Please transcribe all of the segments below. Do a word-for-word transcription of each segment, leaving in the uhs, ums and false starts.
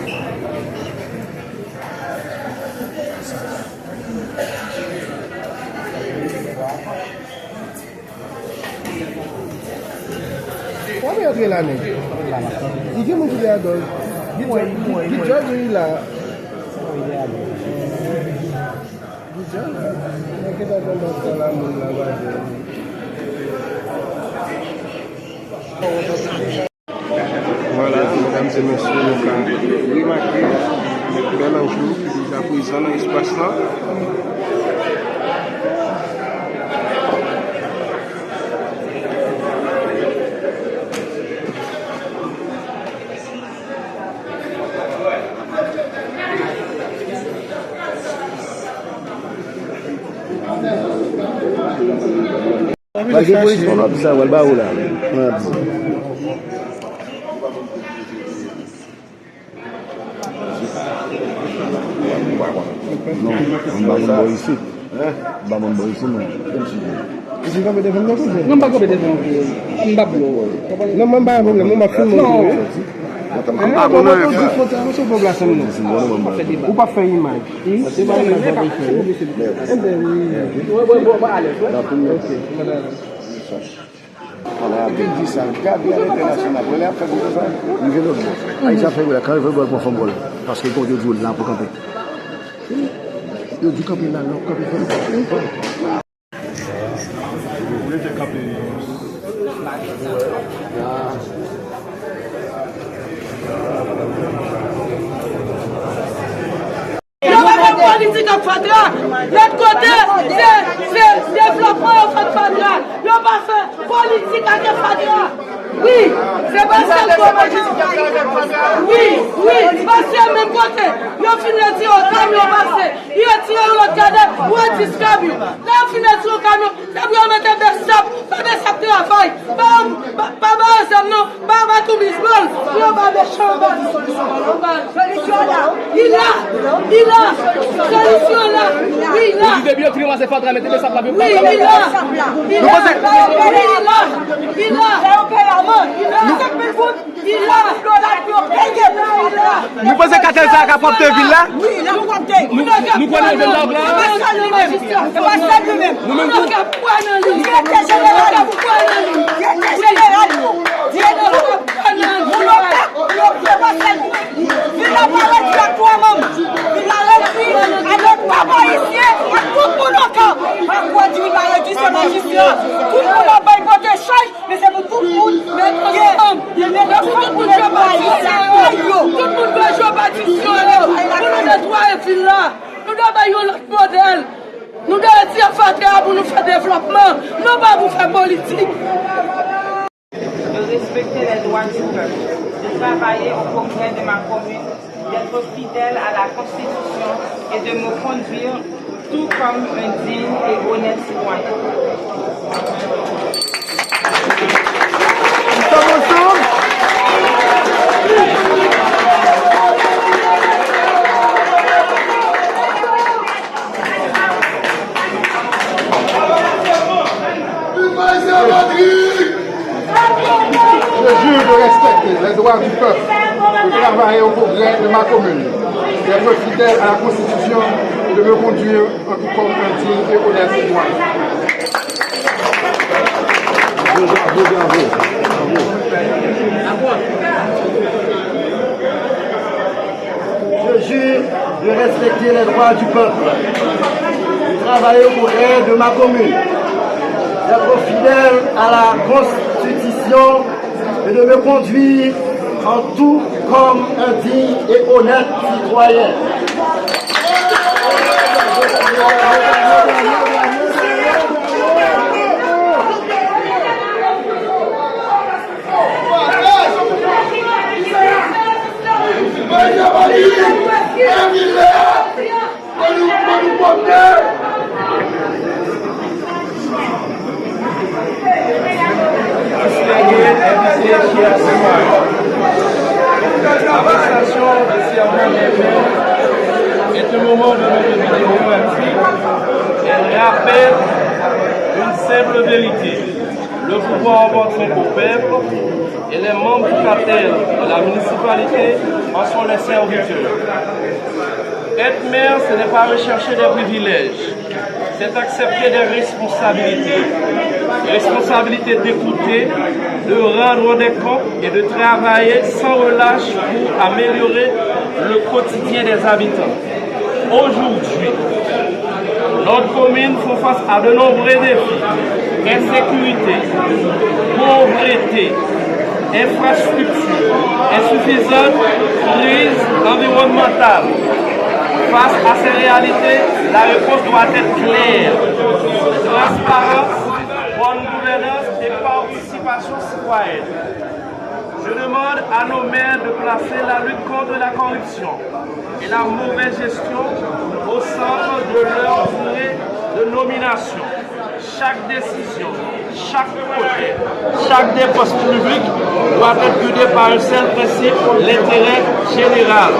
W ap antre la, nèg. Li gen moun ki te adò. Li jòj wi la. Li jòj la. Nèg ki ta konn fè la moun la, va jwe. Vwala, medam e mesye, nou ka remake bèl anjou ki deja prezan nan espas lan. Malgre polis pa w ap di sa, w al ba ou la. W ap di. Non, m pa moun bò isit. M pa moun bò isit, non. Ou di kanpe devan mwen, kouzin? Non, m pa kanpe devan ou. M pa blo. Non, mwen pa gen pwoblèm, mwen m ap filme ou tou, wi. Mwen pa konnen. Ou di foto, ou sou pwoblèm, non. Ou pa fè imaj. Wi, se pa mwen, se pa mwen. Enben, wi. Mwen, mwen, mwen, mwen alèz, wi. Ok, mwen alèz. Ala, te di sa, gade a lentènasyonal, wè lè ap fè gwo konsa, rive lòt bò. Ayisyen ap fè gwo la, kanpe bò l pran fòm bò l, paske Bondye di w la pou kanpe. Yo di kanpe la, lè w kanpe fò l kanpe. Ou rete kanpe. Yo pa fè politik ak fatra. Lòt kote, se, se devlòpman yo fè ak fatra. Yo pa fè politik ak fatra. Wi, se pa sèl kòmandman. Wi, wi, paske menm kote, yo fin retire yon kamyon pase, yo retire yon lòt kadèt, yo diskab yo. Lè yo fin retire yon kamyon, se pou yo mete besap, fè besap travay. Pa, pa, pa ba yo zam non, pa, pa tou bizbòl. Yo ba mechan, ba. Solisyon la. Li la. Li la. Solisyon la. Li la. Ou di depi yo fin ranmase fatra, mete besap la, wi, li la. Li la. Li la. Li la. Li la. Li la. Nou panse katèl sa a ka pwòpte vil la? Wi, l ap pwòpte. Nou, nou kwè nan vil la, la? Se pa sèl li menm. Se pa sèl li menm. Nou menm tou. Direktè jeneral. Direktè jeneral. Direktè jeneral. Moun yo pèp, yo, se pa sèl li menm. Vil la pa redui ak twa manm. Vil la redui avèk papa ayisyen ak tout moun ankò. Pa kwè di li pa redui, se majistra. Tout moun ap bay pote chay. Men se pou tout moun gen, gen, gen, tout moun dwe patisyon yo. Tout moun dwe jwe patisyon yo. Pou nou netwaye vil la. Nou dwe bay yon lòt modèl. Nou dwe retire fatra a pou nou fè devlòpman. Non pa pou fè politik. De respecter les droits du peuple, de travailler au progrès de ma commune, d'être fidèle à la Constitution et de me conduire tout comme un digne et honnête citoyen. Nous sommes ensemble. Je jure de respecter les droits du peuple, de travailler au progrès de ma commune, d'être fidèle à la Constitution et de me conduire en tout homme indigne et honnête citoyen. Bravo, bravo, bravo. Je jure de respecter les droits du peuple, de travailler au progrès de ma commune, d'être fidèle à la Constitution et de me conduire en tout comme un digne et honnête citoyen. Arrestation de Servan Mèmè est un moment de notre vie démocratique. Elle rappelle une simple vérité. Le pouvoir appartient au peuple et les membres du cartel de la municipalité en sont les serviteurs. Être maire, ce n'est pas rechercher des privilèges, c'est accepter des responsabilités. Responsabilité d'écouter, de rendre des comptes et de travailler sans relâche pour améliorer le quotidien des habitants. Aujourd'hui, notre commune fait face à de nombreux défis. Insécurité, pauvreté, infrastructure insuffisante, crise environnementale. Face à ces réalités, la réponse doit être claire. Transparence, bonne gouvernance et participation citoyenne. Je demande à nos maires de placer la lutte contre la corruption et la mauvaise gestion au centre de leur durée de nomination. Chaque décision, chaque projet, chaque dépense publique doit être guidée par un seul principe, l'intérêt général.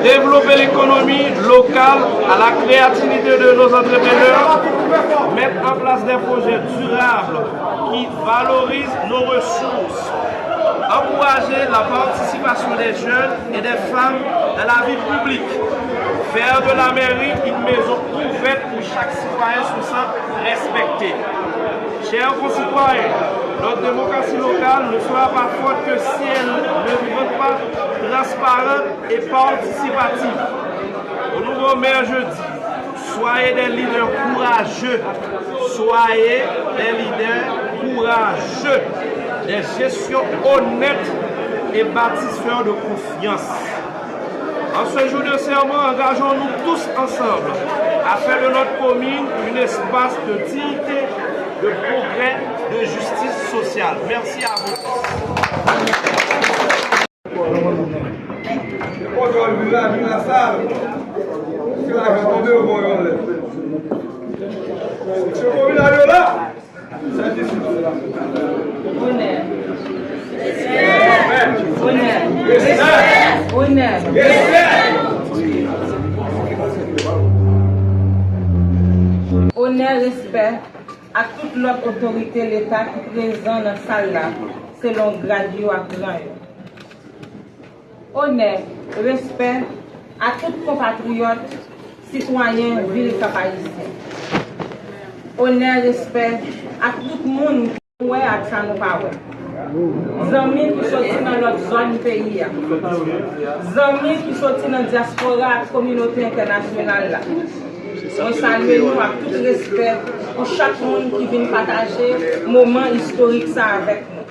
Développer l'économie locale à la créativité de nos entrepreneurs, mettre en place des projets durables qui valorisent nos ressources, encourager la participation des jeunes et des femmes dans la vie publique, faire de la mairie une maison ouverte où chaque citoyen se sent respecté. Chers concitoyens, notre démocratie locale ne sera pas forte que si elle ne devient pas transparente et participative. Au nouveau maire, je dis, soyez des leaders courageux. Soyez des leaders courageux, des gestions honnêtes et bâtisseurs de confiance. En ce jour de serment, engageons-nous tous ensemble à faire de notre commune un espace de dignité, de progrès, de justice sociale. Merci à vous tous. Onè. Onè. Onè. Onè, respè ak tout lòt otorite Leta ki prezan nan sal la, selon grad yo ak ran yo. Onè, respè a tout konpatriyòt, sitwayen vil Kap Ayisyen. Onè, respè a tout moun ki wè ak sa nou pa wè. Zanmi ki soti nan lòt zòn peyi a. Zanmi ki soti nan dyaspora ak kominote entènasyonal la. Mwen salye nou ak tout respè pou chak moun ki vin pataje moman istorik sa avèk nou.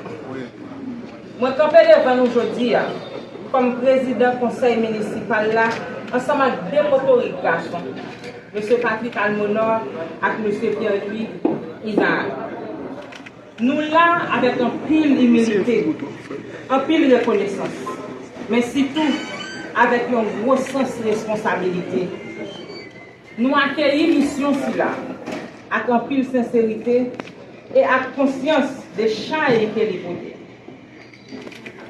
Mwen kanpe devan nou jodi a kòm prezidan konsèy minisipal la ansanm ak de potorik gason, mesye Patrick Almonor ak mesye Pierre Louis Isaac. Nou la avèk anpil imilite, anpil rekonesans, men sitou avèk yon gwo sans responsabilite. Nou akeyi misyon sila ak anpil senserite e ak konsyans de chay ke li pote,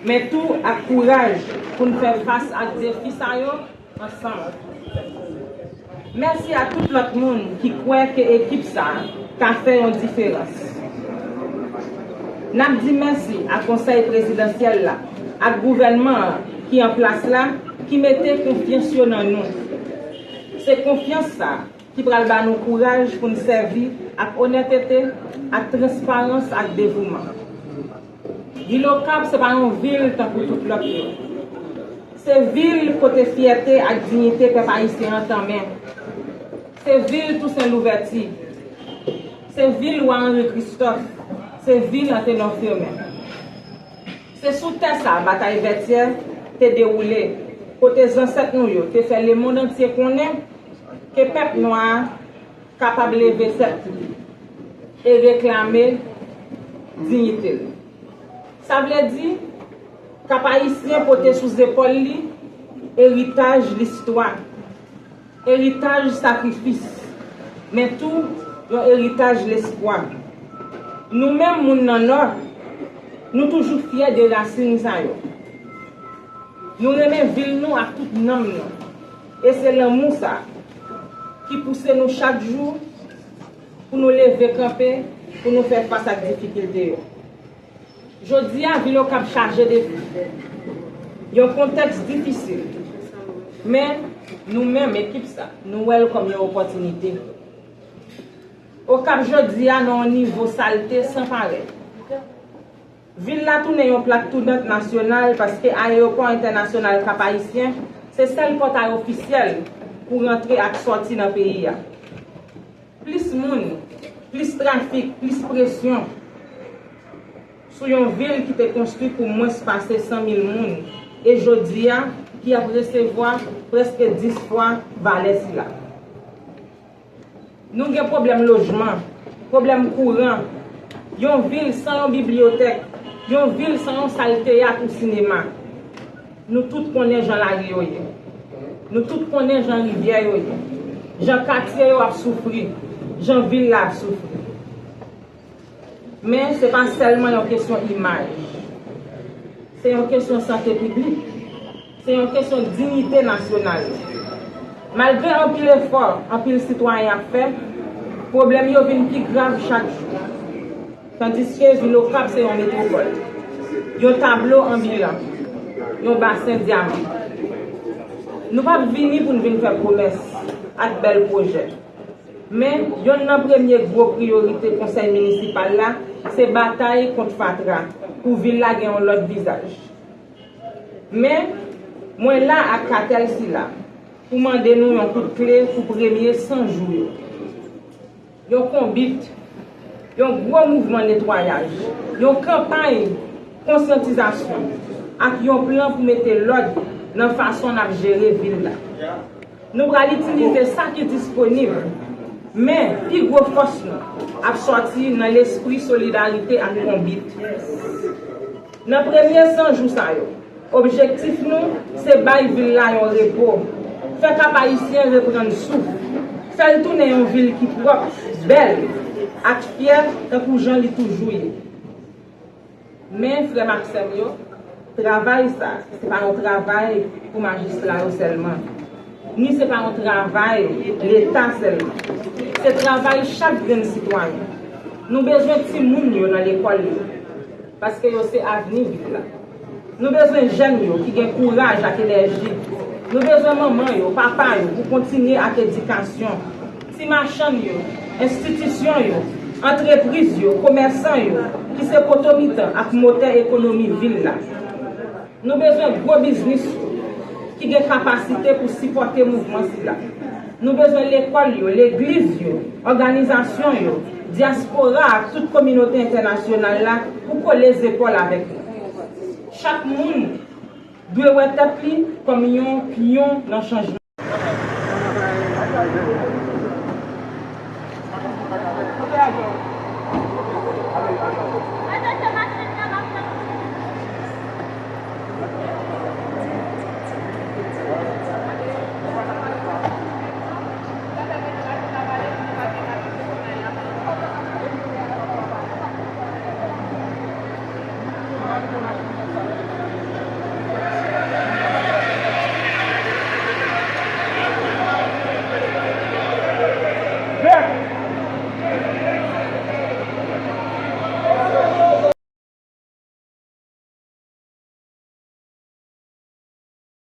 men tou ak kouraj pou n fè fas ak defi sa yo ansanm. Mèsi a tout lòt moun ki kwè ke ekip sa a ka fè yon diferans. N ap di mèsi a Konsèy Prezidansyèl la ak gouvènman an ki an plas la, ki mete konfyans yo nan nou. Se konfyans sa a ki pral ba nou kouraj pou n sèvi ak onètete, ak transparans, ak devouman. Vil Okap se pa yon vil tankou tout lòt yo. Se vil kote fyète ak diyite pèp ayisyen an tanmen. Se vil Tousen Louvèti. Se vil Wa Anri Kristòf. Se vil Antenò Fèmen. Se sou tè sa batay Vètyè te dewoule, kote zansèt nou yo te fè lemonn antye konnen ke pèp nwa a kapab leve tèt li e reklame diyite l. Sa vle di, Kap Ayisyen pote sou zepòl li eritaj listwa, eritaj sakrifis, men tou yon eritaj lespwa. Nou menm, moun nan Nò, nou toujou fyè de rasin sa yo. Nou renmen vil nou ak tout nanm nou. E se lanmou sa ki pouse nou chak jou pou nou leve kanpe pou nou fè fas ak difikilte yo. Jodi a, vil Okap chaje defi. Yon kontèks difisil. Men, nou menm, ekip sa, nou wè l kòm yon opòtinite. Okap jodi a nan yon nivo salte san parèy. Vil la tounen yon plak tounant nasyonal paske ayewopò entènasyonal Kap Ayisyen se sèl pòtay ofisyèl pou rantre ak sòti nan peyi a. Plis moun, plis trafik, plis presyon sou yon vil ki te konstwi pou mwens pase san mil moun e jodi a ki ap resevwa prèske dis fwa valè sila. Nou gen pwoblèm lojman, pwoblèm kouran, yon vil san yon bibliyotèk, yon vil san yon sal teyat ou sinema. Nou tout konnen jan lari yo ye. Nou tout konnen jan rivyè yo ye. Jan katye yo ap soufri, jan vil la ap soufri. Men se pa sèlman yon kesyon imaj. Se yon kesyon sante piblik. Se yon kesyon diyite nasyonal. Malgre anpil efò anpil sitwayen ap fè, pwoblèm yo vin pi grav chak jou. Tandiske vil Okap se yon metwopòl, yon tablo anbilan, yon basen dyaman. Nou p ap vini pou n vin fè pwomès ak bèl pwojè. Men, yonn nan premye gwo priyorite konsèy minisipal la se batay kont fatra pou vil la gen yon lòt vizaj. Men, mwen la ak katèl sila pou mande nou yon kout kle pou premye san jou yo. Yon konbit, yon gwo mouvman netwayaj, yon kanpay konsyantizasyon ak yon plan pou mete lòd nan fason n ap jere vil la. Nou pral itilize sa ki disponib, men pi gwo fòs nou ap sòti nan lespri solidarite ak konbit. Nan premye san jou sa yo, objektif nou se bay vil la yon repo, fè Kap Ayisyen reprann souf, fè l tounen yon vil ki pwòp, bèl, ak fyè tankou jan li toujou ye. Men, frè m ak sè m yo, travay sa, se pa yon travay pou majistra yo sèlman, ni se pa yon travay Leta sèlman. Se travay chak grenn sitwayen. Nou bezwen timoun yo nan lekòl yo, paske yo se avni vil la. Nou bezwen jèn yo ki gen kouraj ak enèji. Nou bezwen manman yo, papa yo pou kontinye ak edikasyon. Ti machann yo, enstitisyon yo, antrepriz yo, komèsan yo, ki se poto mitan ak motè ekonomi vil la. Nou bezwen gwo biznis yo, ki gen kapasite pou sipòte mouvman sila. Nou bezwen lekòl yo, legliz yo, òganizasyon yo, dyaspora ak tout kominote entènasyonal la pou kole zepòl avèk nou. Chak moun dwe wè tèt li kòm yon pyon nan chanjman.